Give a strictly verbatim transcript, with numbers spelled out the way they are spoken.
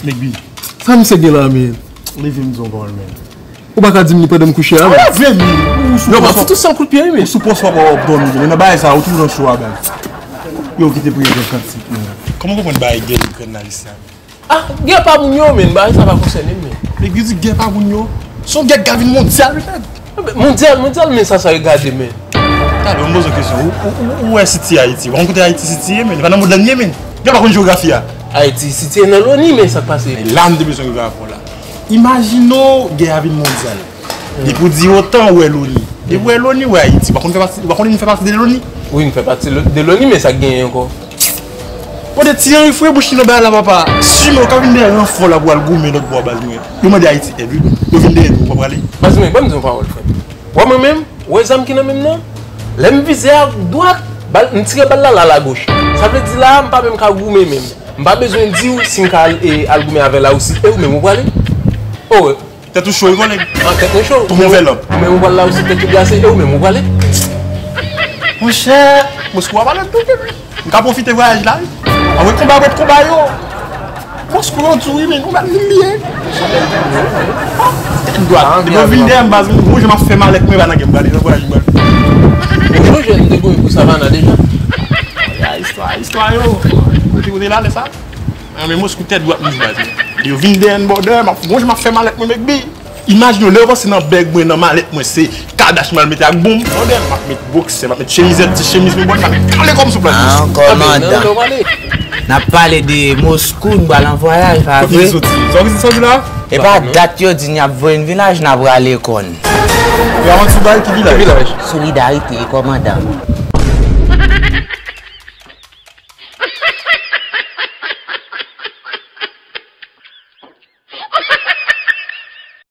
Megbi, sa misye gen la, men? Leve m di yon pawòl, men. Ou pa ka di m li pandan m kouche a, men. Leve m! Ou sou pòs wap. Yo, m ap fout ou san kout pye, wi, men. Ou sou pòs wap, wap dòmi, men nan bagay sa, ou toujou nan cho a, baz. Yo, kite prezan kantik, men. Kòman w konprann bagay gè Ikrèn la, Ayisyen? Ah, gè pa moun yo, men. Bagay sa pa konsène m, men. Megbi di gè pa moun yo. Se yon gè k ka vin mondyal, petèt. Mondyal, mondyal, men sa, sa yo gade, men. Talè, m poze w kesyon. Ou, ou, ou, ou wè sitiye Ayiti? Ou konn kote Ayiti sitiye, men? Li pa nan mond lan li ye, men. Gè pa konn jewografi a. Ayiti sitiye nan loni, men sa k pase? E la m te bezwen rive avè w la. Imajine w, gè a vin mondyal. Li pou di otan ou wè loni. Depi ou wè loni, ou wè Ayiti. Ou pa konn fè pati, ou pa konn li fè pati de loni? Wi, m fè pati lo-, de loni, men sa k genyen ankò? Bon, de ti Henry Fré, bouch li nan bagay la, papa. Si men ou ka vin dèyè ranfò la pou al goumen lòt bò a, baz mwen. Yo mande Ayiti èd, wi. Yo vin dèyè nou, ou pa prale. Baz mwen, ban m di yon pawòl, frè m. Wè mwen menm, ou wè zam ki nan men m nan? Lè m vize a dwat, bal, m tire bal la, l al agoch. Sa vle di la, m pa menm ka goumen menm. M pa bezwen di w si m ka al, e, al goumen avè Lawousi, e ou menm ou prale? O, tèt ou cho, wi, kòlèg. An, tèt mwen cho. Tou move lanp. Ou menm ou pral Lawousi, tèt ou glase, e ou menm ou prale? Monchè, Moskou a pa lòt tou, wi. M ka pwofite vwayaj la, wi. Anwe konba, wèt konba yo. Moskou yo di wi, men nou bat vin byen. Tèt dwat. Depi yo vin dèyè m, baz, m, bon, jan m ap fè malèt mwen, pa nan gen m prale, nan vwayaj m prale. Ou sonje m te goumen pou Savannah deja? Ya, istwa, istwa yo. Kote, kote la, lè sa? An, men Moskou tèt dwat m di baz. Yo vin dèyè n bòdè, m ap, bon, jan m ap fè malèt mwen, Megbi. Imajine w, lè yo panse nan bèg mwen, nan malèt mwen, se kadach m al mete ak bonm. Bòdè, m ap met boksè, m ap met chemizèt, ti chemiz mwen bòdè, m ap kale kò m sou plaj Moskou. Ankò mandan. N ap pale de Moskou, nou pral an vwayaj, pa vre? Kote n soti? Sa w di, sa w di la? E pa dat yo di n ap voye n vilaj, n ap rale kò n. E avan sou bay, ki vilaj? Ki vilaj? Solidarite, kòmandan.